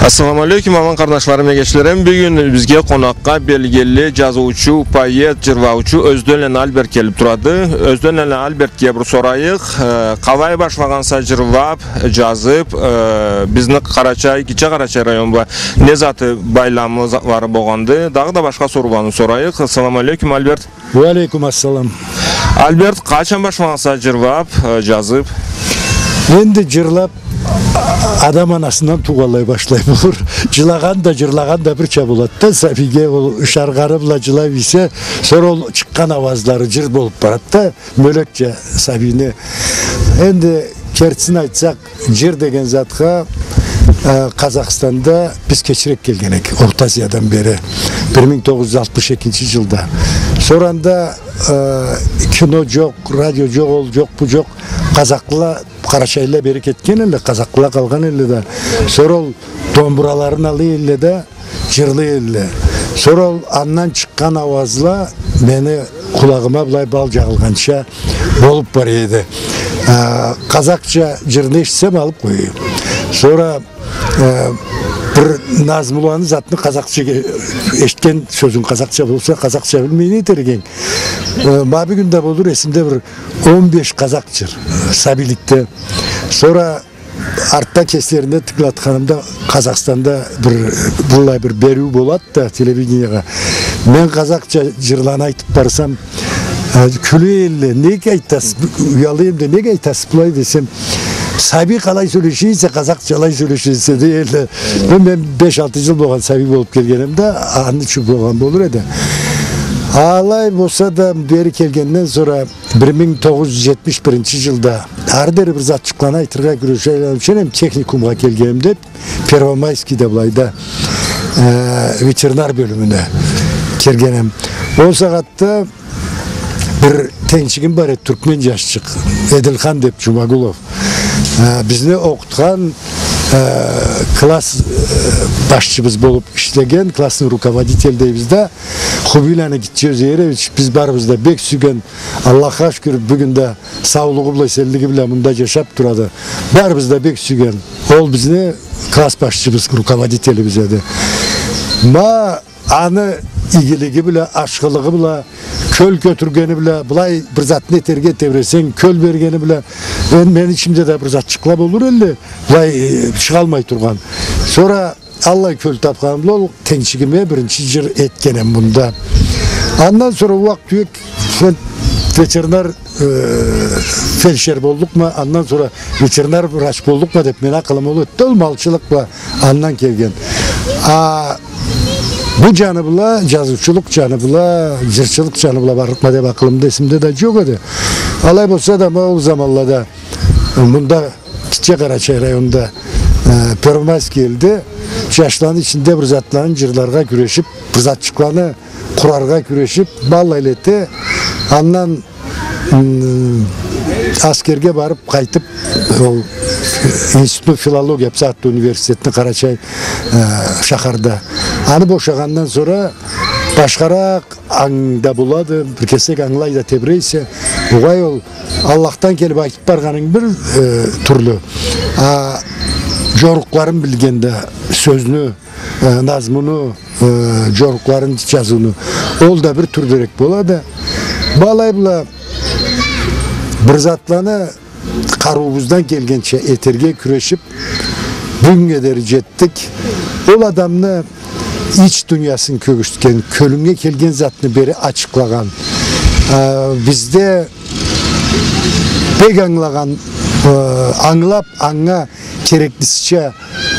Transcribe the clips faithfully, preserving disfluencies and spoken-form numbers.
Ассаламу алейкум, аман къарнашларым, эгечлерим. Бюгюн бизге къонакъгъа белгили джазыучу, поэт, джырлаучу Ёзденланы Альберт келиб турады. Ёзденланы Альбертге бир сорайыкъ, э, къалай башлагъанса джырлаб, джазыб, э, бизни Къарачай, Гитче Къарачай район бла не заты байламы, затлары болгъанды. Дагъыда башха сорууланы сорайыкъ. Ассаламу алейкум, Альберт. Уа алейкум ассалам. Альберт, къачан башлагъанса джырлаб, э, джазыб? Энди джырлаб адам анасындан туугъанлай башлай болур. Джылагъан да, джырлагъан да бирча болады да, сабийге ол ышаргъаны бла джылай ийсе, сора ол чыкъгъан ауазлары джыр болуб барады да, мёлекча сабийни. Энди кертисин айтсакъ, джыр деген затха, э, Къазахстанда биз кечирек келген эдик, Орта Азиядан бери, бир минг тогъуз джюз алтмыш экинчи джылда. Сора анда, э, кино джокъ, радио джокъ, ол джокъ, бу джокъ. Къазахла, къарачайлыла бери кетген элле, къазахла къалгъан элле да. Сора ол домбураларын алай элле да, джырлай элле. Сора ол андан чыкъгъан ауазла мени къулагъыма былай бал джагъылгъанча болуб бара эди. А, къазахча джырны эшитсем, алыб къоя эдим. Сора, э, бир назмуланы, затны къазахча, эшитген сёзюнг къазахча болса, къазахча билмей не этерик эдинг? Э, ма бюгюн да болур эсимде бир он беш къазах джыр, э, сабийликде. Сора артда кеслерине тынгылатханымда, Къазахстанда бир, быллай бир бериу болады да телевидениеге. Мен къазахча джырланы айтыб барсам, э, кюле элле, нек айтасыз, уялай эдим да, нек айтасыз былай десем, сабий къалай сёлеше эсе, къазахча алай сёлеше эсе, дей элле. Мен, мен беш-алты джыл болгъан сабий болуб келгеним да, аны ючюн болгъан болур эди. Алай болса да, бери келгенден сора, бир минг тогъуз джюз джетмиш биринчи джылда ары дери бир затчыкъланы айтыргъа кюрешеме, техникумгъа келгеним деб, Первомайскийде былайда, э, ветеринар бёлюмюне киргенем. Ол сагъатда бир тенгчигим бар эди, тюркмен джашчыкъ, Эдилхан деб, Джумагулов. Э, бизни окъутхан, э, класс, э, башчыбыз болуб ишлеген, классный руководитель дейбиз да, Хубийланы Гитче Узеирович, биз барыбыз да бек сюйген, Аллахха шукюр, бюгюн да саулугъу бла, эсенлиги бла мында джашаб турады. Барыбыз да бек сюйген. Ол бизни класс башчыбыз, руководителибиз эди. Ма аны игилиги бла, ашхылыгъы бла, кёл кётюргени бла, былай бир затны этерге тебресенг, кёл бергени бла, мен, мени ичимде да бир затчыкъла болур элле, былай, э, чыгъалмай тургъан. Сора аллай кёл табханым бла ол тенгчигиме биринчи джыр этгенем мында. Андан сора ууакъ-тюек фен-, ветеринар, э, фельдшер боллукъма, андан сора ветеринар врач боллукъма деб, мени акъылым ол эди да, ол малчылыкъ бла андан келген. А бу джаны бла, джазыучулукъ джаны бла, джырчылыкъ джаны бла барлыкъма деб акъылымда, эсимде да джокъ эди. Алай болса да, ма ол заманлада мында Гитче Къарачай районунда, э, Первомайский элде джашланы ичинде бир затланы джырларгъа кюрешиб, бир затчыкъланы къураргъа кюрешиб, ма алай эте, андан, м, аскерге барыб къайтыб, ол институтну филология, бусагъатда университетни Къарачай, э, шахарда. Аны бошагъандан сора башхаракъ ангыда болады, бир кесек ангылай да тебрейсе, угъай, ол Аллахдан келиб айтыб баргъанынг бир, э, тюрлю. А джорукъларын билгенде, сёзню, э, назмуну, э, джорукъларын джазыуну, ол да бир тюрлюрек болады. Ма алай бла бир затланы къарыуубуздан келгенча этерге кюрешиб, бюгюннге дери джетдик. Ол адамны ич дуниясын кёргюзтген, кёлюнге келген затны бери ачыкълагъан, э, бизде бек ангылагъан, э, ангылаб, анга кереклисича,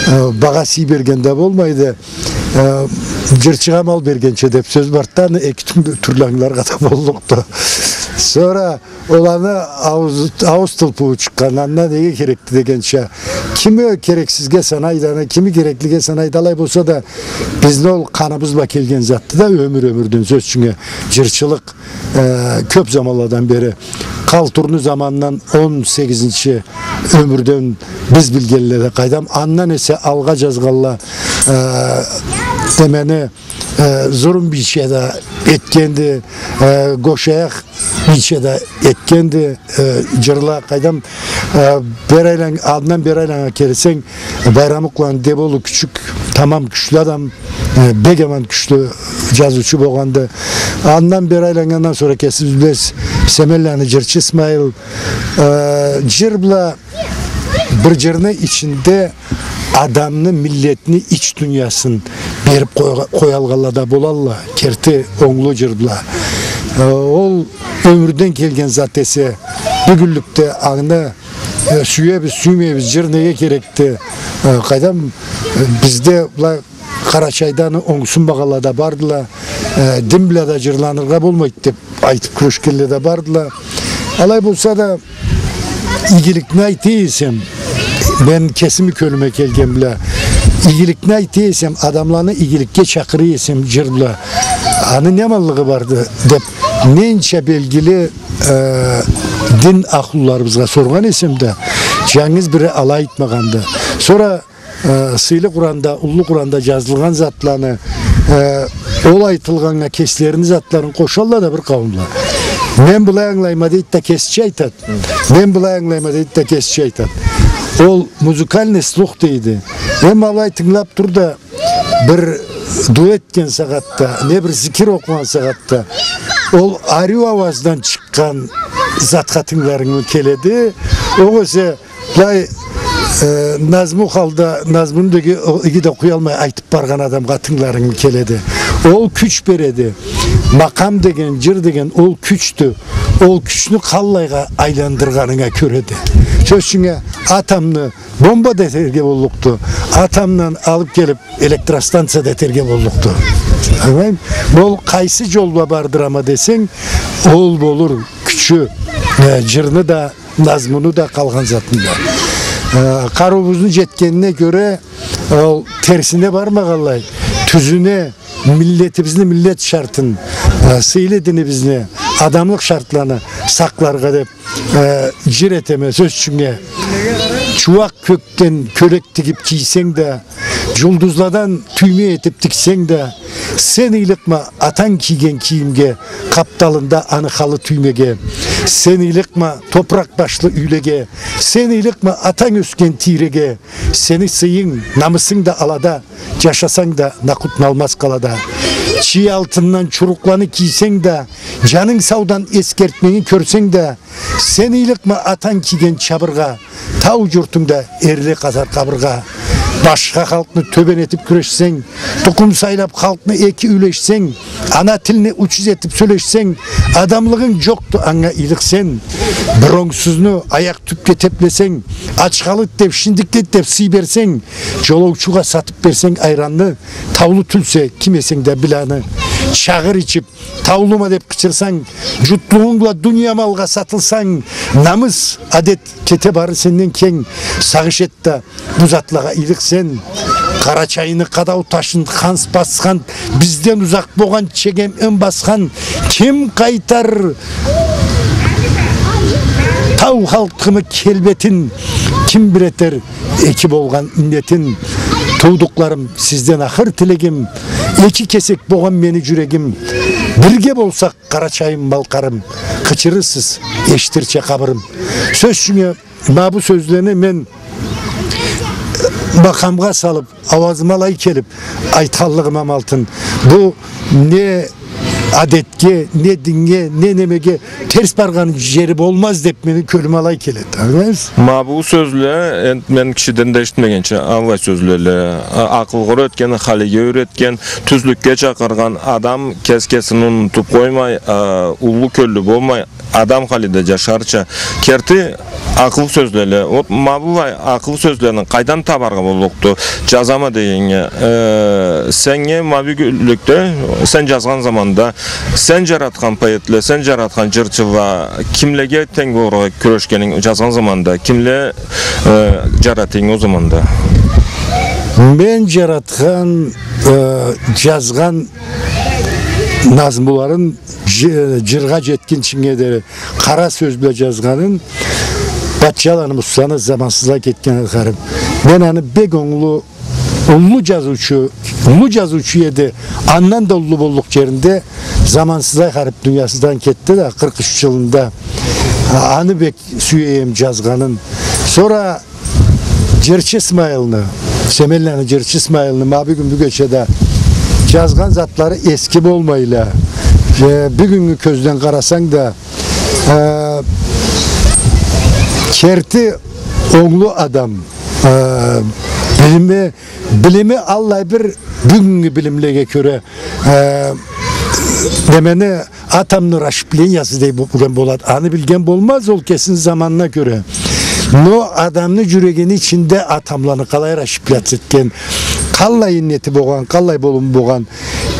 э, багъа-сый берген да болмайды. Э, джырчыгъа мал бергенча деб сёз барды да, аны эки тюрлю ангыларгъа да боллукъду. Сора ол аны ауз, ауз тылпыуу чыкъгъан, андан неге керекди дегенча. Кими керексизге санайды аны, кими кереклиге санайды, алай болса да, бизни ол къаныбыз бла келген затды да, ёмюр-ёмюрден, сёз ючюн, джырчылыкъ, э, кёб заманладан бери, Халтурну заманындан, он сегизинчи ёмюрден биз билгенле да, къайдам, андан эсе алгъа джазгъанла, э, немени, э, Зурун бийче да этгенди, э, Гошаякъ бийче да этгенди, э, джырла, къайдам, Э, бери айлан-, андан бери айланнганнга келсенг, Байрамукъланы Деболу Кючюк тамам кючлю адам, э, бек аман кючлю джазыучу болгъанды. Андан бери айланнгандан сора кесибиз билебиз, Семенланы джырчы Исмайыл, э, джыр бла бир джырны ичинде адамны, миллетни ич дуниясын бериб къой-, къоялгъанла да болалла, керти онглу джыр бла. Э, ол ёмюрден келген зат эсе, бюгюнлюкде аны, э, сюебиз, сюймейбиз, джыр неге керекди? Э, къайдам, э, бизде былай Къарачайда аны онгсунмагъанла да бардыла, э, дин бла да джырланыргъа болмайды деб айтыб кюрешгенле да бардыла. Алай болса да, игиликни айта эсем, мен кесими кёлюме келген бла, игиликни айта эсем, адамланы игиликге чакъыра эсем джыр бла, аны не аманлыгъы барды деб, ненча белгили, э, дин ахлуларыбызгъа соргъан эсем да, джангыз бири алай айтмагъанды. Сора э, сыйлы Къуранда, уллу Къуранда джазылгъан затланы, э, ол айтылгъаннга кеслерини затларын къошалла да бир къауумла. Мен былай ангылайма дейди да кесичи айтад. Мен былай ангылайма дейди да кесичи айтад. Ол музыкальный слух дейди. Эм алай тынгылаб тур да, бир дуа этген сагъатда, не бир зикир окъугъан сагъатда, ол ариу ауаздан чыкъгъан затха тынгыларынг келеди. Огъесе былай, э, назму халда, назмуну да иги, иги да окъуялмай айтыб баргъан адамгъа тынгыларынг келеди. Ол кюч береди. Макъам деген, джыр деген ол кючдю. Ол кючню къаллайгъа айландыргъанынга кёреди. Сёз ючюн, атомну бомба да этерге боллукъду. Атомдан алыб келиб электростанция да этерге боллукъду. Ангылаймы? Ол къайсы джол бла бардыра ма десенг, ол болур кючю, э, джырны да, назмуну да, къалгъан затын да. Э, къарыуубузну джетгенине кёре, ол терсине бармагъанлай, тюзюне, миллетибизни миллет шартын, э, сыйлы динибизни, адамлыкъ шартланы сакъларгъа деб, э, джыр этеме, сёз ючюннге. Чууакъ кёкден кёлек тигиб кийсенг да, джулдузладан тюйме этиб тиксенг да, сен ыйлыкъма атанг кийген кийимге, къабталында аны халы тюймеге. Сен ыйлыкъма топуракъ башлы юйлеге, сен ыйлыкъма атанг ёсген тийреге. Сени сыйынг, намысынг да алада, джашасанг да накъутналмаз къалада. Чий алтындан чурукъланы кийсенг да, джанынг саудан эсгертмени кёрсенг да, сен ыйлыкъма атанг кийген чабыргъа, тау джуртунгда эрле къазар къабыргъа. Башха халкъны тёбен этиб кюрешсенг, тукъум сайлаб халкъны эки юлешсенг, ана тилни учуз этиб сёлешсенг, адамлыгъынг джокъду анга ыйлыкъ сен. Бир онгсузну аякъ тюбге теблесенг, ачхалыд деб, шиндиклид деб сый берсенг, джолоучугъа сатыб берсенг айранны, таулу тюлсе, ким эсенг да бил аны. Чагъыр ичиб, таулума деб къычырсанг, джутлугъунг бла дуния малгъа сатылсанг, намыс, адет кете бары сенден кенг. Сагъыш эт да, бу затлагъа ыйлыкъ сен. Къарачайны къадау ташын ханс басхан, бизден узакъ болгъан чегем ым басхан, ким къайтар тау халкъымы келбетин, ким бир этер эки болгъан иннетин? Туудукъларым, сизден ахыр тилегим, эки кесек болгъан мени джюрегим. Бирге болсакъ, Къарачайым, Малкъарым, къычырырсыз, эшитирча къабырым. Сёз ючюннге, ма бу сёзлени мен макъамгъа салыб, ауазыма алай келиб айтханлыгъым амалтын. Бу не адетге, не диннге, не немеге терс баргъан джери болмаз деб мени кёлюме алай келеди. Ангылаймысыз? Ма бу сёзле, энди мен кишиден да эшитмегенча, аллай сёзлеле, а-, акъылгъа юретген, халиге юретген, тюзлюкге чакъыргъан, адам кес-кесин унутуб къоймай, а, уллу кёллю болмай, адам халиде джашарча, керти акъыл сёзлеле. Вот, ма быллай акъыл сёзлени къайдан табаргъа боллукъду? Джазама дегеннге, э, сеннге ма бюгюнлюкде, сен джазгъан заманда, сен джаратхан поэтле, сен джаратхан джырчыла, кимлеге тенг болургъа кюрешгенинг джазгъан заманда, кимле, э, джаратынг ол заманда? Мен джаратхан, э, джазгъан назмуларын джы-, джыргъа джетгинчинге дери къара сёз бла джазгъанын, Батчаланы Мусланы «Замансызлай кетген архарым». Мен аны бек онглу, уллу джазыучу, уллу джазыучу эди, андан да уллу боллукъ джеринде, замансызлай харип дуниясыздан кетди да, къыркъ юч джылында. А, аны бек сюе эдим джазгъанын. Сора Джырчы Исмайылны, Семенланы Джырчы Исмайылны ма бюгюн бюгече да джазгъан затлары эски болмайла. Э, бюгюннгю кёзден къарасанг да, э, керти онглу адам, э, билими, билими аллай бир бюгюннгю билимлеге кёре, э, немени, атомный расщеплениясы дей бу-, билген болады. Аны билген болмаз, ол кесини заманына кёре. Но адамны джюрегини ичинде атомланы къалай расщепляться этген, къаллай иннети болгъан, къаллай болуму болгъан,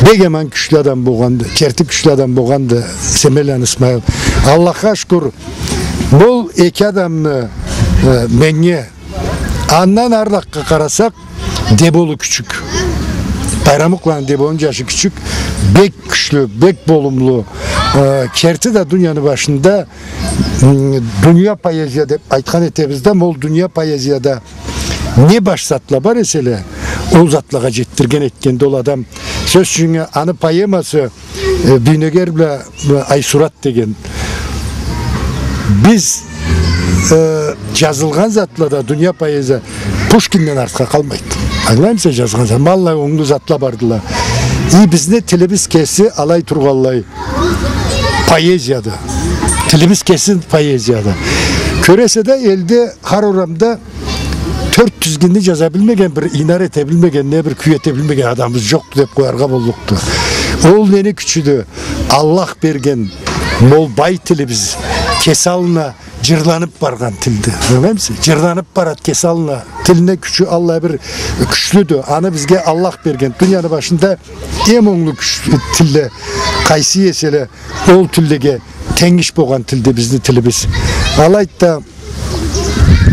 бек аман кючлю адам болгъанды, керти кючлю адам болгъанды Семенланы Исмайыл. Аллахха шукур, бу эки адамны, э, меннге Андан арлакъгъа къарасакъ, Деболу Кючюк. Байрамукъланы Деболуну джашы Кючюк. Бек кючлю, бек болумлу. Э, керти да дунияны башында, м, дуния поэзия деб айтхан этебиз да, ол дуния поэзияда не баш затла бар эселе, ол затлагъа джетдирген этгенди ол адам. Сёз ючюн, аны поэмасы Э, Бийнёгер бла, э, Айсурат деген. Биз, э, джазылгъан затлада дуния поэзия Пушкинден артха къалмайды. Ангылаймыса, джазгъан зат-, ма аллай онглу затла бардыла. И бизни тилибиз кеси алай тургъанлай поэзияда. Тилибиз кеси поэзияда. Кёресе да, элде, хар орамда тёрт тизгинни джаза билмеген, бир инар эте билмеген, не бир кюй эте билмеген адамыбыз джокъду деб къояргъа боллукъду. Ол нени кючюдю? Аллах берген ол бай тилибиз кеси аллына джырланыб баргъан тилди. Билемисиз? Джырланыб барад кеси аллына. Тилни кючю аллай бир кючлюдю. Аны бизге Аллах берген. Дунияны башында эм онглу кюч-, тилле къайсы эселе, ол тиллеге тенгиш болгъан тилди бизни тилибиз. Алайды да,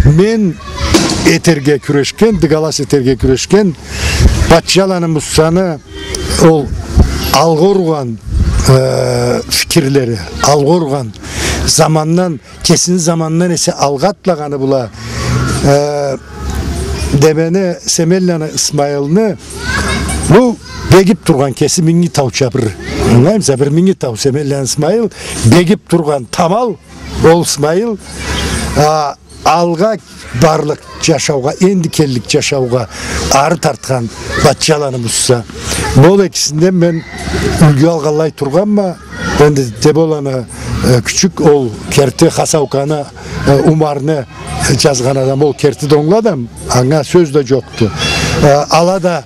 мен этерге кюрешген, дыгалас этерге кюрешген, Батчаланы Муссаны ол алгъа ургъан, э, фикирлери, алгъа ургъан, замандан, кесини замандан эсе алгъа атлагъаны бла, э, демени, Семенланы Исмайылны, бу бегиб тургъан кеси Минги тауча бир, ангылаймыса, бир Минги тау Семенланы Исмайыл, бегиб тургъан тамал, ол Исмайыл, а, алгъа барлыкъ джашаугъа, энди келлик джашаугъа ары тартхан Батчаланы Мусса. Ол экисинден мен юлгю алгъанлай тургъанма, энди Деболаны, э, Кючюк, ол керти Хасауканы, э, Умарны джазгъан адам, ол керти да онглу адам, анга сёз да джокъду. Э, ала да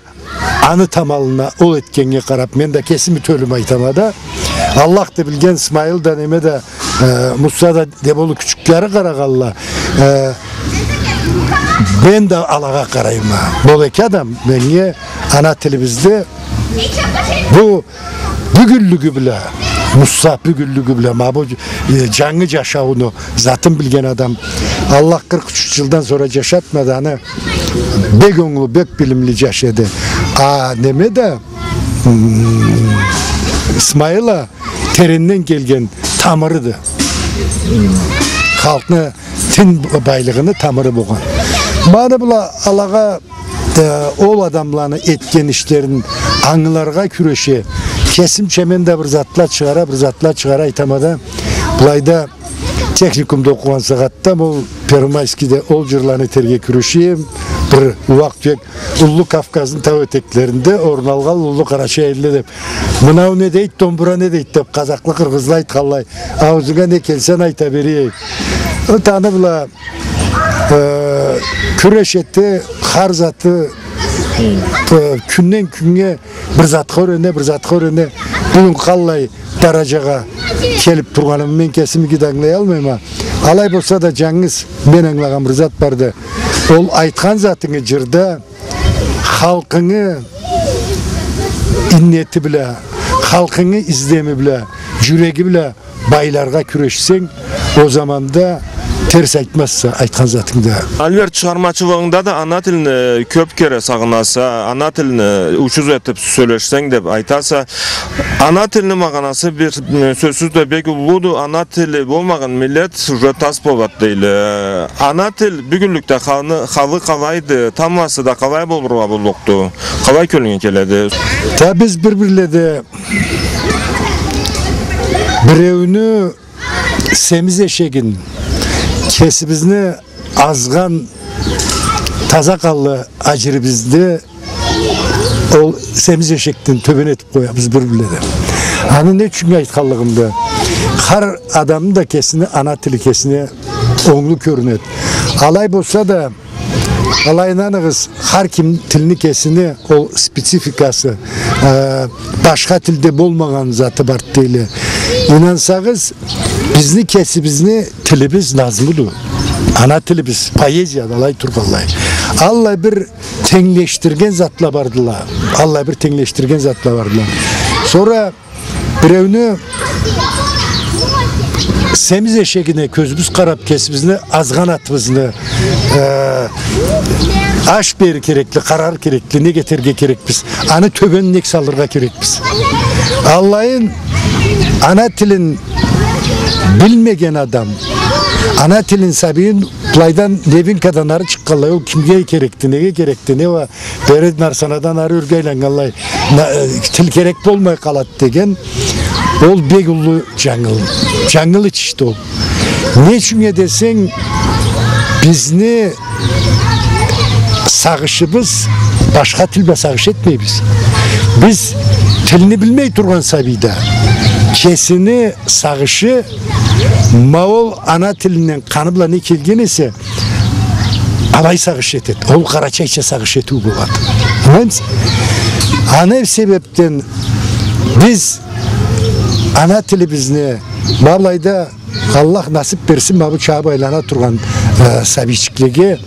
аны тамалына ол этгеннге къараб, мен да кесими тёлюм айтама да, Аллах да билген, Исмайыл да, неме да, э, Мусса да, Деболу Кючюклери къарагъанла, э, мен да алагъа къарайма. Ол эки адам меннге ана тилибизде бу бюгюнлюгю бла, Мусса бюгюнлюгю бла, ма бу, э, джангы джашауну затын билген адам. Аллах къыркъ юч джылдан сора джашатмады аны. Бек онглу, бек билимли джаш эди. А неме да, м, Исмайыл а теренден келген тамырыды. Халкъны тин байлыгъыны тамыры болгъан. Ма аны бла алагъа, э, ол адамланы этген ишлерин ангыларгъа кюреше. Кесимча мен да бир затла чыгъара, бир затла чыгъара айтама да, былайда техникумда окъугъан сагъатда ол Первомайскийде ол джырланы этерге кюреше эдим. Бир ууакъ-тюек Уллу Кавказны тау этеклеринде орун алгъан Уллу Къарачай элде деб. Мынау не дейди, домбура не дейди деб, къазахла, къыргъызла айтханлай. Аузунга не келсе, айта берейик. Ол аны бла, э, кюреше эте, хар заты, э, кюнден кюннге бир затха юрене, бир затха юрене. Бюгюн къаллай даражагъа келиб тургъанын мен кесим иги да ангылаялмайма. Алай болса да, джангыз мен ангылагъан бир зат барды. Ол айтхан затынгы джырда халкъынгы иннети бла, халкъынгы излеми бла, джюреги бла байларгъа кюрешсенг, ол заманда терс айтмазса айтхан затынгда. Альберт, чыгъармачылыгъынгда да ана тилни кёб кере сагъынаса, ана тилни учуз этиб сёлешсенг деб айтаса. Ана тилни магъанасы бир, э, сёзсюз да бек уллуду. Ана тили болмагъан миллет уже тас болады дейле. Ана тил бюгюнлюкде халы, халы къалайды, тамасы да къалай болургъа боллукъду? Къалай кёлюнге келеди? Да биз бир-бирледе биреуню семиз эшегин, кесибизни азгъан таза къанлы аджирибизни ол семиз эшекден тёбен этиб къоябыз бир-бирледе. Аны не ючюн айтханлыгъымды? Хар адамны да кесини ана тили кесине онглу кёрюнеди. Алай болса да, алай ийнанынг, хар ким тилни кесини ол спецификасы, э, башха тилде болмагъан заты бар дейле. Ийнансагъыз, бизни кесибизни тилибиз назмуду. Ана тилибиз, поэзияды, алай тургъанлай. Аллай бир тенглешдирген затла бардыла. Аллай бир тенглешдирген затла бардыла. Сора биреуню семиз эшегине кёзюбюз къараб, кесибизни азгъан атыбызны, э, аш бери керекли, къарар керекли, нек этерге керекбиз? Аны тёбен нек салыргъа керекбиз? Аллайын, ана тилин билмеген адам, ана тилин сабийин былайдан Невинкадан ары чыкъгъанлай, ол кимге керекди, неге керекди, не уа бери Нарсанадан ары ёрге айланнганлай, на-, э, тил керек болмай къалады деген, ол бек уллу джангыл, джангыл ичишди ол. Не ючюннге десенг, бизни сагъышыбыз башха тил бла сагъыш этмейбиз. Биз тилни билмей тургъан сабийда кесини сагъышы ма ол ана тилинден къаны бла не келген эсе, алай сагъыш этеди. Ол къарачайча сагъыш этиу болады. Ангылаймыса? Аны себебден биз ана тилибизни, ма былайда Аллах насыб берсин, ма бу чабыб айлана тургъан, э, сабийчиклеге,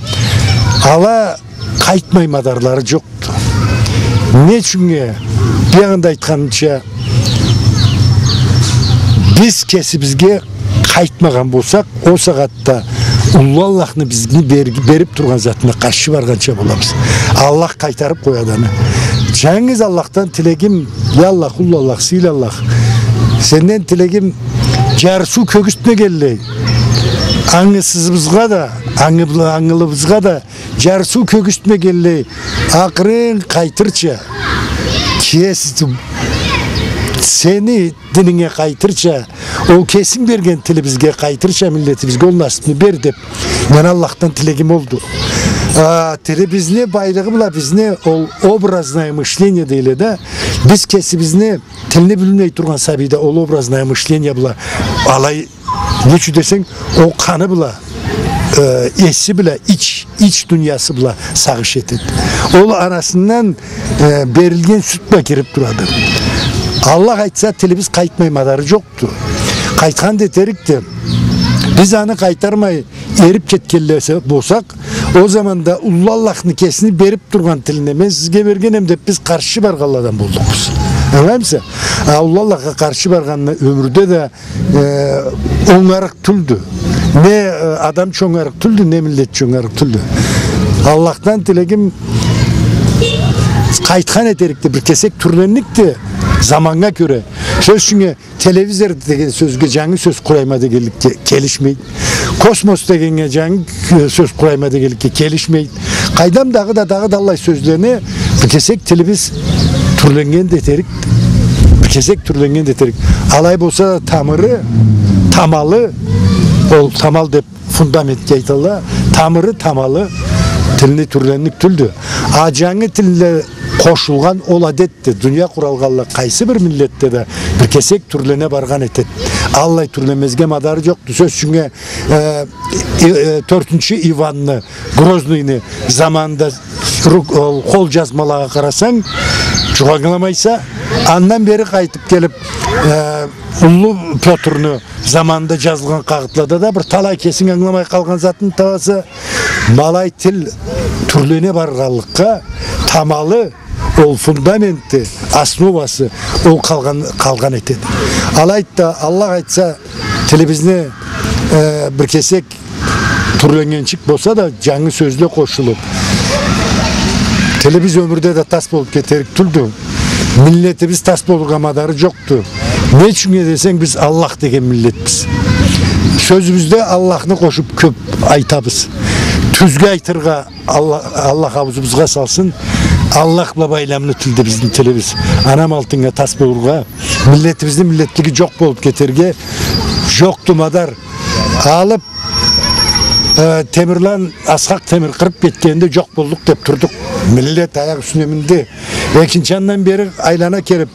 ала къайтмай мадарлары джокъду. Не ючюннге? Биягъында айтханымча, биз кесибизге къайтмагъан болсакъ, ол сагъатда Уллу Аллахны бизге бер-, бериб тургъан затына къаршы баргъанча болабыз. Аллах къайтарыб къояды аны. Джангыз Аллахдан тилегим, я Аллах, Уллу Аллах, сыйлы Аллах, сенден тилегим, джарсыу кёргюзтмегенлей, ангысызыбызгъа да, ангы-, ангылыбызгъа да джарсыу кёргюзтмегенлей, акъырын къайтырча, кес-, сени дининге къайтырча, ол кесинг берген тилибизге къайтырча, миллетибизге ол насыбны бер деб, мен Аллахдан тилегим олду. А, тилибизни байлыгъы бла бизни ол образное мышление дейле да, биз кесибизни тилни билмей тургъан сабийда ол образное мышление бла алай, не ючюн десенг, ол къаны бла, э, эси бла, ич, ич дуниясы бла сагъыш этеди. Ол анасындан, э, берилген сют бла кириб турады. Аллах айтса, тилибиз къайтмай мадары джокъду. Къайтхан да этерикди. Биз аны къайтармай, эриб кетгенле эсе болсакъ, ол заманда Уллу Аллахны кесини бериб тургъан тилине, мен сизге бергенем деб, биз къаршы баргъанладан боллукъбуз. Ангылаймыса? А, Уллу Аллахха къаршы баргъанны ёмюрде да, э, онгарыкъ тюлдю. Не, э, адамча онгарыкъ тюлдю, не миллетча онгарыкъ тюлдю. Аллахдан тилегим, къайтхан этерикди, бир кесек тюрленникди заманнга кёре. Сёз ючюннге, телевизор деген сёзге джангы сёз къурайма дегенликге келишмейди. Космос дегеннге джангы, э, сёз къурайма дегенликге келишмейди. Къайдам, дагъыда, дагъыда аллай сёзлени, бир кесек тилибиз тюрленнген да этерик, бир кесек тюрленнген да этерик. Алай болса да тамыры, тамалы, ол тамал деб фундаментге айталла, тамыры, тамалы тилни тюрленник тюлдю. А джангы тилни къошулгъан ол адет Дуния къуралгъанлы къайсы бир миллетде да бир кесек тюрлене баргъан этеди. Аллай тюрленмезге мадары джокъду. Сёз ючюннге, э, э, э, тёртюнчю Иванны, Грозныйны заманында ру-, ол къолджазмалагъа къарасанг, джукъ ангыламайса, андан бери къайтыб келиб, э, Уллу Пётрну заманында джазылгъан къагъытлада да бир талай кесинг ангыламай къалгъан затны табаса, ма алай тил тюрлене баргъанлыкъгъа тамалы, ол фундаменти, основасы, ол къалгъан, къалгъан этеди. Алайды да, Аллах айтса, тилибизни, э, бир кесек тюрленнгенчик болса да, джангы сёзле къошулуб, тилибиз ёмюрде да тас болуб кетерик тюлдю. Миллетибиз тас болургъа мадары джокъду. Не ючюннге десенг, биз Аллах деген миллетбиз. Сёзюбюзде Аллахны къошуб кёб айтабыз. Тюзге айтыргъа Аллах, Аллах аузубузгъа салсын. Аллах бла байламлы тилди бизни тилибиз. Анам алтыннга тас болургъа, миллетибизни миллетлиги джокъ болуб кетерге, Жокъду мадар. Алып, э, Темирлан, Асхакъ Темир къырып кетгенде жокъ боллукъ деп турдукъ. Миллет аякъ юсюне минди. Экинчи андан бери айлана келип,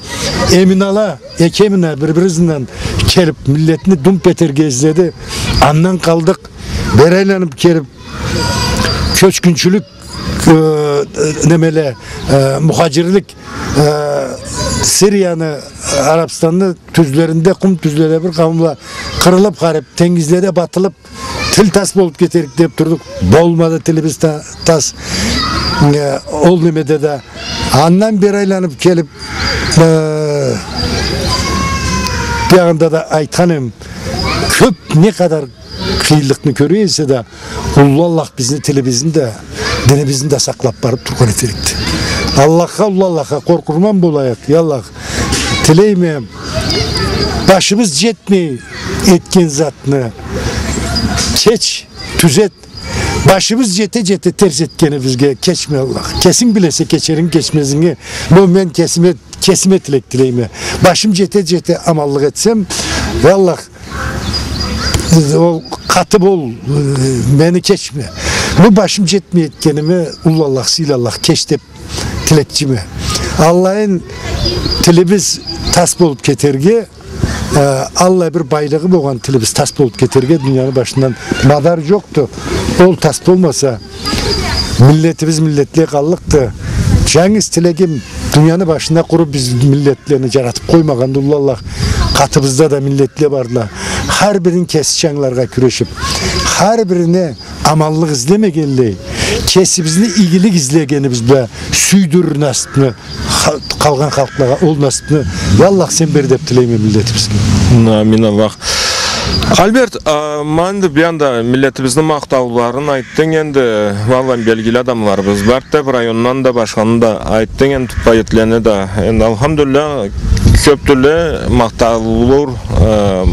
Эминала, эки Эмина бир-бири ызындан келип, миллетни думп этерге изледи. Андан къалдыкъ. Бери айланып келип, кёчгюнчюлюк, э, немеле, э, мухажирлик, э, Сирияны, Арабстанны тюзлеринде, къум тюзледе бир къауумла къырылып, харип, тенгизледе батылып, тил тас болуп кетерик деп турдукъ. Болмады тилибиз та-, тас. Э, ол немеде да. Андан бери айланып келип, э, биягъында да айтхан эм, кёп не къадар къыйынлыкъны кёре эсе да, Уллу Аллах бизни тилибизни да, динибизни да сакълап барып тургъан этерикди. Аллахха, Уллу Аллахха къоркъурман болайыкъ, я Аллах. Тилейме, башыбыз жетмей этген затны кеч, тюзет. Башыбыз жете-жете терс этгенибизге кечме, Аллах. Кесинг билесе кечеринги, кечмезинги. Но мен кесиме, кесиме тилек тилейме. Башым жете-жете аманлыкъ этсем, я Аллах, ол къаты бол, э, мени кечме. Бу башым жетмей этгениме, Уллу Аллах, сыйлы Аллах, кеч деп тилекчиме. Аллайын, тилибиз тас болуп кетерге, э, аллай бир байлыгъы болгъан тилибиз тас болуп кетерге дунияны башындан мадар жокъду. Ол тас болмаса, миллетибиз миллетлей къаллыкъды. Жангыз тилегим, дунияны башында къуру биз миллетлени жаратып къоймагъанды Уллу Аллах. Къатыбызда да миллетле бардыла. Хар бирин кесича ангыларгъа кюрешип, хар бирине аманлыкъ излемегенлей, кесибизни игилик излегенибиз бла сюйдюр насыпны, ха-, къалгъан халкълагъа ол насыпны, я Аллах, сен бер деп тилейме миллетибизге. Амин, Аллах. Альберт, а, ма энди бир анда миллетибизни махтауларын айтдынг энди, валлахи, белгили адамларыбыз барды деп, райондан да, башханы да айтдынг энди, туппа этлени да. Энди, алхамдулиллях, кёп тюрлю махтаулу, э,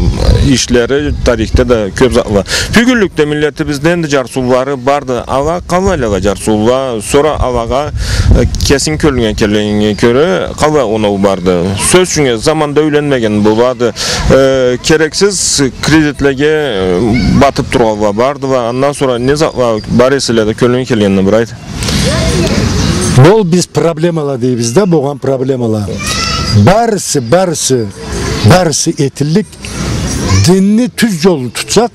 ишлери, тарихде да кёп затла. Бюгюнлюкде миллетибизде энди жарсыулары барды. Ала къалайла ала жарсыула, сора алагъа, э, кесинг кёлюнге келгенинге кёре, къалай оноу барды? Сёз ючюн, заманда юйленмеген болады. Э, керексиз кредитлеге, э, батып тургъанла бардыла. Андан сора не затла бар эселе да, кёлюнге келгенин бир айт. Ол биз проблемала дейбиз да, болгъан проблемала. Барысы, барысы, барысы этиллик. Динни тюз жолун тутсакъ,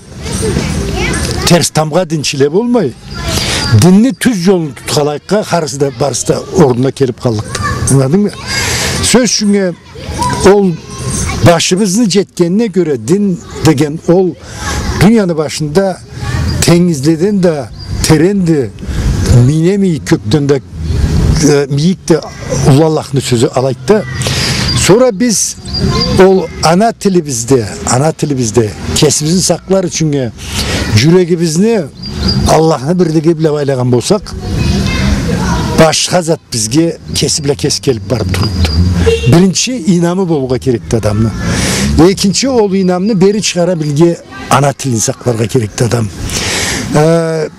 терс тамгъа динчиле болмай, динни тюз жолун тутханлайыкъгъа, харысы да, барысы да орнуна келип къаллыкъды. Ангыладынгмы? Сёз ючюн, ол башыбызны жетгенине кёре, дин деген ол дунияны башында тенгизледен да теренди, мине мийик кёкден да, э, мийикди, Уллу Аллахны сёзю алайды да. Сора биз ол ана тилибизде, ана тилибизде кесибизни сакълар ючюн жюрегибизни Аллахны бирлиги бла байлагъан болсакъ, башха зат бизге кеси бла кеси келип барып турлукъду. Биринчи, ийнамы болургъа керекди адамны. Экинчи, ол ийнамны бери чыгъара билирге ана тилин сакъларгъа керекди адам. Э,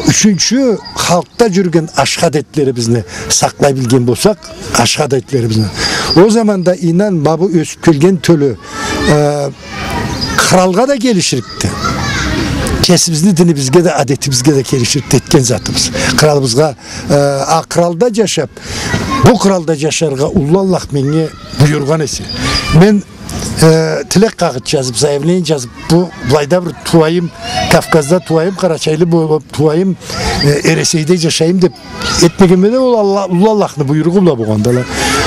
ючюнчю, халкъда жюрюген ашхы адетлерибизни сакълай билген болсакъ, ашхы адетлерибизни, ол заманда, ийнан, ма бу ёсюп келген тёлю, э, къралгъа да келиширикди. Кесибизни динибизге да, адетибизге да келиширикди этген затыбыз. Къралыбызгъа, э, а къралда жашап, бу къралда жашаргъа Уллу Аллах меннге буюргъан эсе. Мен э, тилек къагъыт жазып, заявление жазып, бу былайда бир тууайым, Кавказда тууайым, къарачайлы болуп тууайым, э, Эресейде жашайым деп этмегенме да, ол Алла-, Уллу Аллахны буйругъу бла болгъанды ала.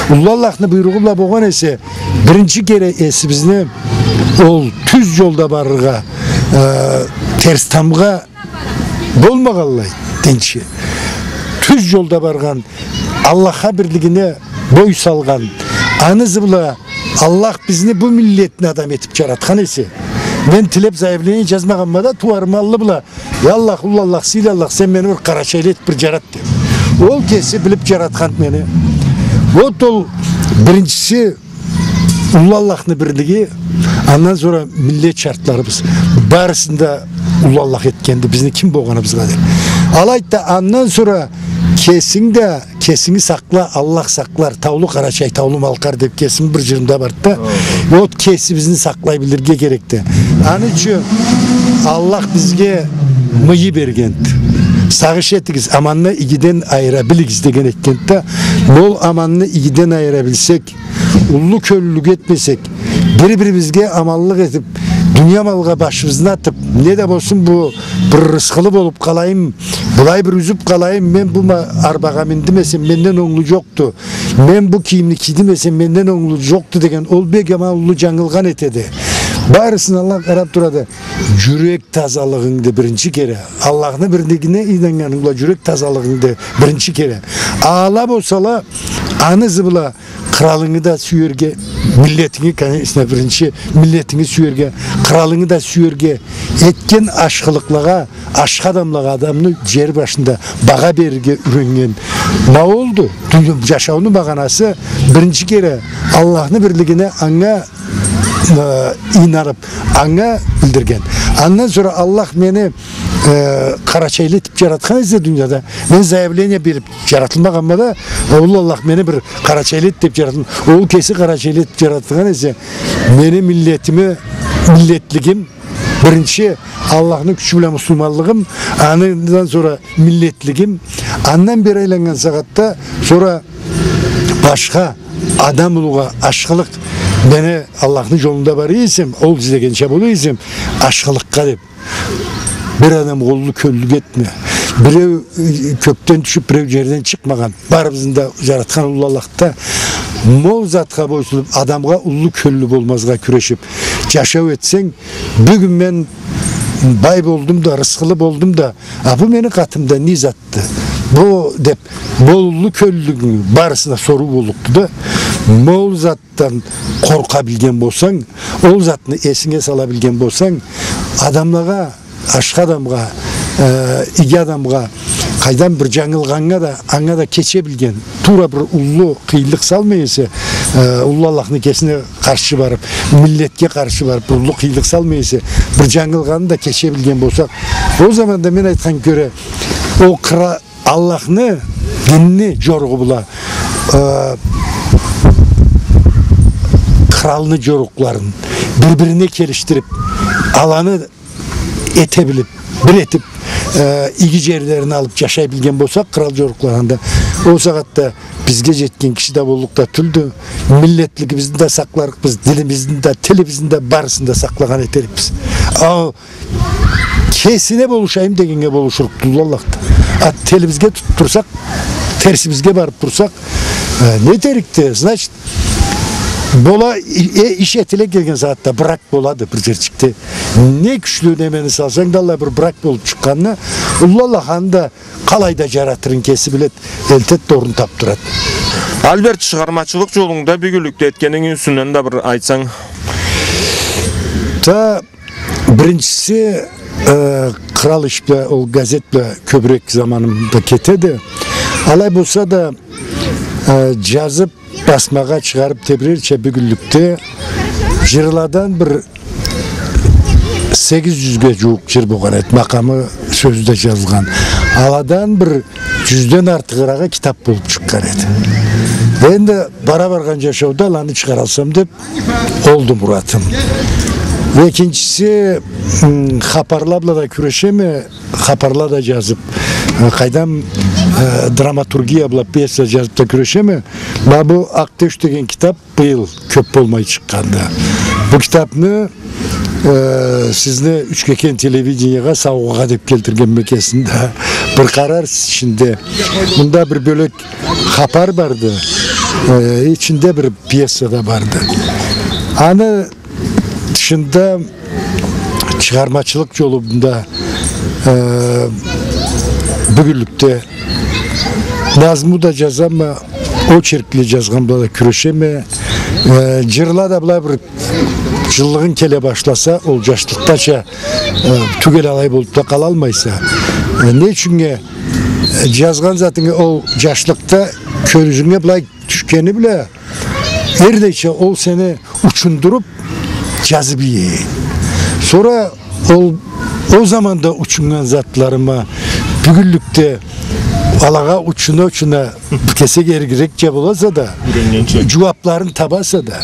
Уллу Аллахны буйругъу бла болгъан эсе, биринчи кере эсибизни ол тюз жолда барыргъа, э, терс тамгъа болмагъанлай, динчи, тюз жолда баргъан, Аллахха бирлигине бой салгъан, аны ызы бла Аллах бизни бу миллетни адам этип жаратхан эсе, мен тилеп заявление жазмагъанма да, тууарымы аллы бла, я Аллах, уллу Аллах, сыйлы Аллах, сен мени бир къарачайлы этип бир жарат деп. Ол кеси билип жаратхан мени. Вот ол биринчиси, уллу Аллахны бирлиги, андан сора миллет шартларыбыз. Барысын да уллу Аллах этгенди, бизни ким болгъаныбызгъа деп. Алайды да, андан сора Кесинг да, кесинги сакъла, Аллах сакълар, таулу Къарачай, таулу Малкъар деп кесими бир джырымда барды да. Хо. Вот кесибизни сакълай билирге керекди. Аны ючюн Аллах бизге мыйы бергенди. Сагъыш этигиз, аманны игиден айыра билигиз деген этгенди да. Ол аманны игиден айыра билсек, уллу кёллюлюк этмесек, бир-бирибизге аманлыкъ этип, дуния малгъа башыбызны атып, не да болсун, бу бир рысхылы болуп къалайым, былай бир юзюп къалайым, мен бу ма-, арбагъа миндим эсе, менден онглу джокъду, мен бу кийимни кийдим эсе, менден онглу джокъду деген, ол бек аман уллу джангылгъан этеди. Барысына Аллах къарап турады. Джюрек тазалыгъынгды биринчи кере. Аллахны бирлигине ийнаннганынг бла джюрек тазалыгъынгды биринчи кере. Ала болсала, аны ызы бла къралынгы да сюерге, миллетинги, конечно, биринчи миллетинги сюерге, къралынгы да сюерге, этген ашхылыкълагъа, ашхы адамлагъа адамны джер башында багъа берирге юреннген. Ма олду. Дунь-, джашауну магъанасы биринчи кере Аллахны бирлигине, анга, э, ийнанып, анга билдирген. Андан сора Аллах мени э, къарачайлы этип джаратхан эсе дунияда, мен заявление берип джаратылмагъанма да, ол Аллах мени бир къарачайлы эт деп джаратхан, ол кеси къарачайлы этип джаратхан эсе, мени миллетими, миллетлигим, биринчи Аллахны кючю бла муслиманлыгъым, андан сора миллетлигим, андан бери айланнган сагъатда сора башха адам улугъа ашхылыкъ, мени Аллахны джолунда бара эсем, ол излегенча бола эсем, ашхылыкъгъа деп. Бир адамгъа уллу кёллюлюк этме. Биреу, э, кёкден тюшюп, биреу джерден чыкъмагъан. Барыбызны да джаратхан уллу Аллахды. Ма ол затха бойсунуп, адамгъа уллу кёллю болмазгъа кюрешип, джашау этсенг, бюгюн мен бай болдум да, рысхылы болдум да, а бу мени къатымда не затды? Бу деп, ма ол уллу кёллюлюгюнгю барысына соруу боллукъду да. Ма ол зат дан къоркъа билген болсанг, ол затны эсинге сала билген болсанг, адамлагъа, ашхы адамгъа, э, иги адамгъа, къайдам, бир джангылгъаннга да, анга да кече билген, туура бир уллу къыйынлыкъ салмай эсе, э, уллу Аллахны кесине къаршы барып, миллетге къаршы барып, бир уллу къыйынлыкъ салмай эсе, бир джангылгъанны да кече билген болсакъ, ол заманда мен айтхан кёре, ол кра-, Аллахны динни джоругъу бла, э, къралны джорукъларын бир-бирине келишдирип, аланы эте билип, бир этип, э, иги джерлерин алып джашай билген болсакъ, кърал джорукъларында, ол сагъатда бизге джетген киши да боллукъ да тюлдю, миллетлигибизни да сакъларыкъбыз, динибизни да, тилибизни да, барысын да сакълагъан этерикбиз. А кесине болушайым дегеннге болушурукъду Аллах да. А тилибизге тутуп турсакъ, терсибизге барып турсакъ, э, не этерикди? Значит, бола, э, иш этиле келген сагъатда брак болады бир джерчикде. Не кючлю немени салсанг да, аллай бир брак болуп чыкъгъанны, уллу Аллах аны да къалайда джаратырын кеси билед, элтед да орун тапдырад. Альберт, чыгъармачылыкъ джолунгда бюгюнлюкде этгенинги юсюнден да бир айтсанг. Та, биринчиси, э, кърал иш бла, ол газет бла кёбюрек заманым да кетеди. Алай болса да, э, джазып, басмагъа чыгъарып тебрерча бюгюнлюкде джырладан бир сегиз джюзге джууукъ джыр болгъан эди, макъамы, сёзю да джазылгъан. Аладан бир джюзден артыгъырагъы китап болуп чыкъгъан эди. Энди бара баргъан джашауда аланы чыгъаралсам деп, олду муратым. Экинчиси, м, хапарла бла да кюрешеме, хапарла да джазып, э, къайдам, э, драматургия бла пьеса джазып да кюрешеме. Ма бу «Акъ тёш» деген китап быйыл кёп болмай чыкъгъанды. Бу китапны, э, сизни Учкекен телевидениеге саугъагъа деп келтиргенме кесин да. Бир къарарсыз ичинде. Мында бир бёлек хапар барды. Э, ичинде бир пьеса да барды. Аны тышында чыгъармачылыкъ джолумда, э, бюгюнлюкде назму да джазама, очеркли джазгъан бла да кюрешеме. Э, джырла да былай бир джыллыгъынг келе башласа, ол джашлыкъдача, э, тюгел алай болуп да къалалмайса. Э, не ючюннге, э, джазгъан затынгы ол джашлыкъда кёзюнге былай тюшгени бла, эрлайча ол сени учундуруп, джазып иеди. Сора ол, ол заманда учуннган затларыма бюгюнлюкде Алагъа учуна-учуна кесек эргирекча боласа да, джууапларын табаса да.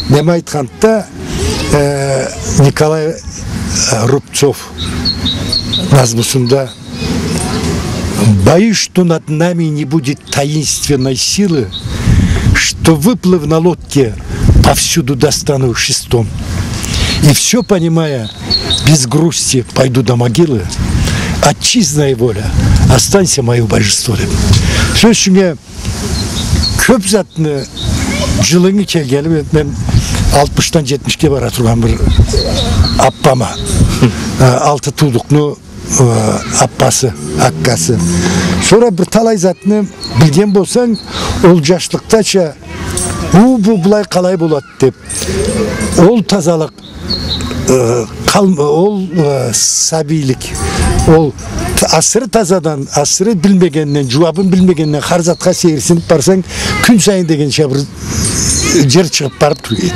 Неме айтханды да, э, Николай, э, Рубцов назмусунда: «Боюсь, что над нами не будет таинственной силы, что, выплыв на лодке, повсюду достану шестом. И всё понимая, без грусти пойду до могилы. Отчизна и воля, останься моё божество», — деп. Сёз ючюн, кёп затны, джылынгы келгени, мен, мен алтмышдан джетмишге бара тургъан бир аппама, э, алты туудукъну, э, аппасы, аккасы. Сора бир талай затны билген болсанг, ол джашлыкъдача, «У, бу былай къалай болад?» — деп. Ол тазалыкъ, э, къал-, ол, э, сабийлик, ол т-, асыры тазадан, асыры билмегенден, джууабын билмегенден, хар затха сейирсинип барсанг, кюн сайын дегенча бир джер чыгъып барып тура эди.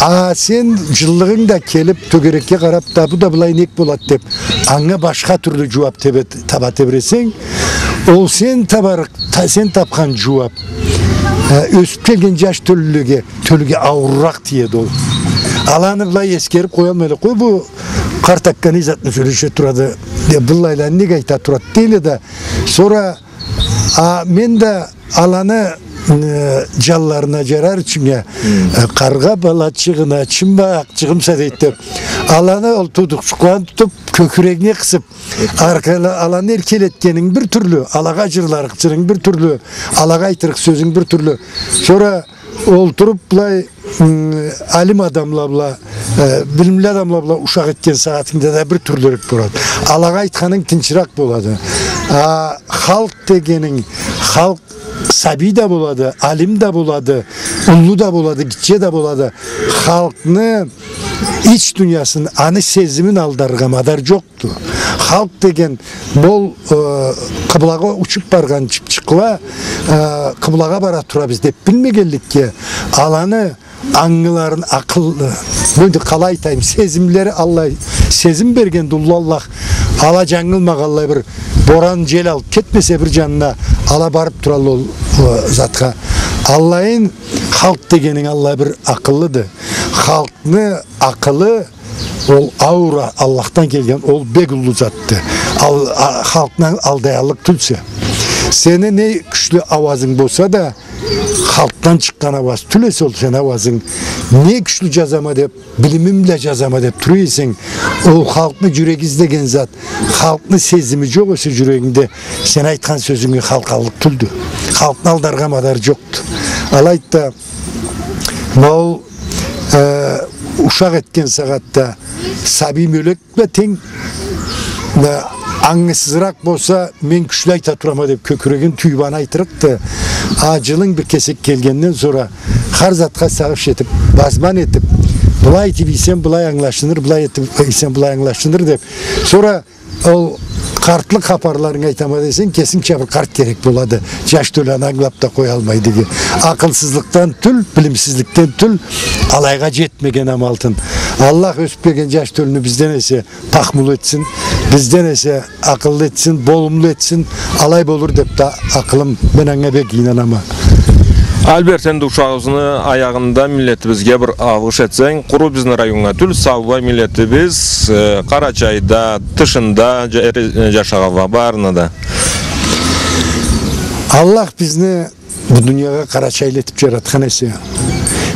А сен джыллыгъынг да келип, тёгерекге къарап да, «Бу да былай нек болад?» — деп, анга башха тюрлю джууап тебе-, таба тебиресенг, ол сен табарыкъ, та-, сен тапхан джууап, э, ёсюп келген джаш тёлюлеге, тёлюге аууруракъ тиеди ол. Ала аны былай эсгерип къоялмайла: «Къой, бу къарт акканы затны сёлеше турады, э, быллайланы нек айта турады?» — дейле да. Сора, а, мен да аланы, э, джанларына джарар ючюн, э, «Къаргъа балачыгъына чымбакъчыгъымса», — дейди деп, аланы ол туудукъчукъланы тутуп, кёкюрегинге къысып, аркала-, аланы эркелетгенинг бир тюрлю, алагъа джырларыкъ джырынг бир тюрлю, алагъа айтырыкъ сёзюнг бир тюрлю. Сора олтуруп былай, м, алим адамла бла, э, билимли адамла бла ушакъ этген сагъатынгда да бир тюрлюрек болады. Алагъа айтханынг тынчыракъ болады. А халкъ дегенинг, халкъ сабий да болады, алим да болады, уллу да болады, гитче да болады. Халкъны ич дуниясын, аны сезимин алдаргъа мадар джокъду. Халкъ деген бу, э, къыблагъа учуп баргъан чыпчыкъла, э, къыблагъа бара турабыз деп билмегенликге, аланы ангыларын, акъыл, э, энди къалай айтайым, сезимлери, аллай сезим бергенди уллу Аллах, ала джангылмагъанлай, бир боран, джел алып кетмесе бир джанына, ала барып туралла ол, э, затха. Аллайын, халкъ дегенинг аллай бир акъыллыды. Халкъны акъылы, ол аура, Аллахдан келген, ол бек уллу затды. Ал-, а-, халкъны алдаяллыкъ тюлсе. Сени не кючлю ауазынг болса да, халкъдан чыкъгъан ауаз тюл эсе ол сени ауазынг. Не кючлю джазама деп, билимим бла джазама деп тура эсенг, ол халкъны джюреги излеген зат, халкъны сезими джокъ эсе джюрегингде, сен айтхан сёзюнг халкъаллыкъ тюлдю. Халкъны алдаргъа мадар джокъду. Алайды да, ма ол, э, ушакъ этген сагъатда сабий мёлек бла тенг, э, ангысызыракъ болса, мен кючлю айта турама деп, кёкюрегин тюйюп аны айтырыкъды. А джылынг бир кесек келгенден сора, хар затха сагъыш этип, базман этип, былай этип ийсем, былай ангылашыныр, былай этип ийсем, былай ангылашыныр деп. Сора ол къартлыкъ хапарларынгы айтама десенг, кесингча бир къарт керек болады. Джаш тёлю аны ангылап да къоялмайды. Акъылсызлыкъдан тюл, билимсизликден тюл, алайгъа джетмеген амалтын. Аллах ёсюп келген джаш тёлюню бизден эсе пахмулу этсин, бизден эсе акъыллы этсин, болумлу этсин, алай болур деп да акъылым, мен анга бек ийнанама. Альберт, энди ушагъыбызны аягъында миллетибизге бир алгъыш этсенг, къуру бизни районнга тюл, саубай миллетибиз, э, Къарачайда, тышында джа-, э, джашагъанла барына да. Аллах бизни бу дуниягъа къарачайлы этип джаратхан эсе,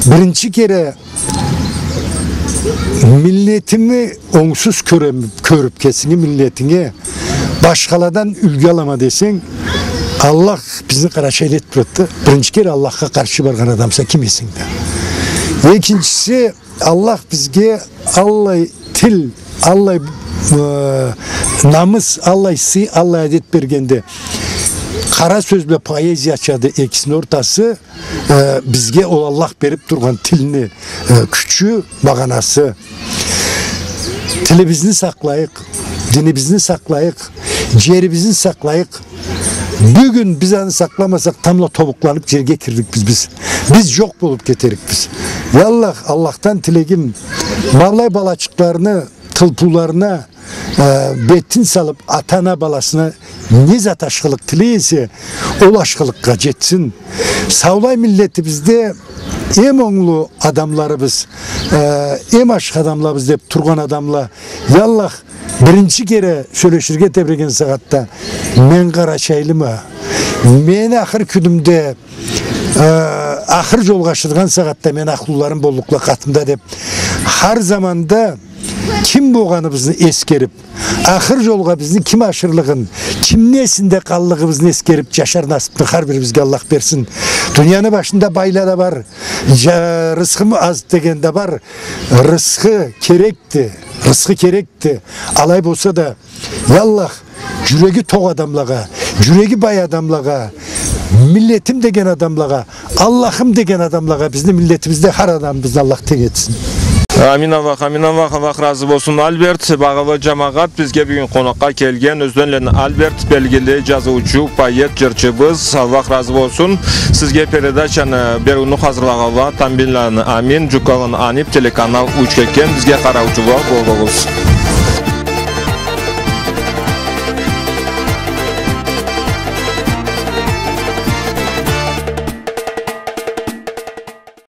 биринчи кере миллетими онгсуз кёрем-, кёрюп, кесинги миллетинге башхаладан юлгю алама десенг, Аллах бизни къарачайлы этип турады да, биринчи кере Аллахха къаршы баргъан адамса ким эсенг да. Экинчиси, Аллах бизге аллай тил, аллай, э, намыс, аллай сый, аллай адет бергенде, къара сёз бла поэзия ачады экисини ортасы, э, бизге ол Аллах берип тургъан тилни, э, кючю, магъанасы. Тилибизни сакълайыкъ, динибизни сакълайыкъ, джерибизни сакълайыкъ. Бюгюн биз аны сакъламасакъ, тамбла тобукъланып джерге кирликбиз биз. Биз джокъ болуп кетерикбиз. Я Аллах, Аллахдан тилегим, ма былай балачыкъланы тылпыуларына, э, бетин салып, ата-ана баласына не зат ашхылыкъ тилей эсе, ол ашхылыкъгъа жетсин. Саулай миллетибизде эм онглу адамларыбыз, э, эм ашхы адамлабыз деп тургъан адамла, я Аллах, биринчи кере сёлеширге тебреген сагъатда, мен къарачайлыма, мен ахыр кюнюмде, э, ахыр жолгъа ашыргъан сагъатда мен ахлуларым боллукъла къатымда деп, хар заманда ким болгъаныбызны эсгерип, ахыр жолгъа бизни ким ашырлыгъын, кимни эсинде къаллыгъыбызны эсгерип, жашар насыпны хар бирибизге Аллах берсин. Дунияны башында байла да бар, жа-, рысхы аз деген да бар. Рысхы керекди, рысхы керекди. Алай болса да, я Аллах, жюреги токъ адамлагъа, жюреги бай адамлагъа, миллетим деген адамлагъа, Аллахым деген адамлагъа, бизни миллетибизде хар адамыбызны Аллах тенг этсин. Амин Аллах, амин Аллах, Аллах разы болсун, Альберт. Багъалы жамагъат, бизге бюгюн къонакъгъа келген Ёзденлени Альберт, белгили жазыучу, поэт, жырчыбыз. Аллах разы болсун. Сизге передачаны бериуню хазырлагъанла Тамбийланы Амин, Жуккаланы Аниб, телеканал Учкекен, бизге къараучула болугъуз.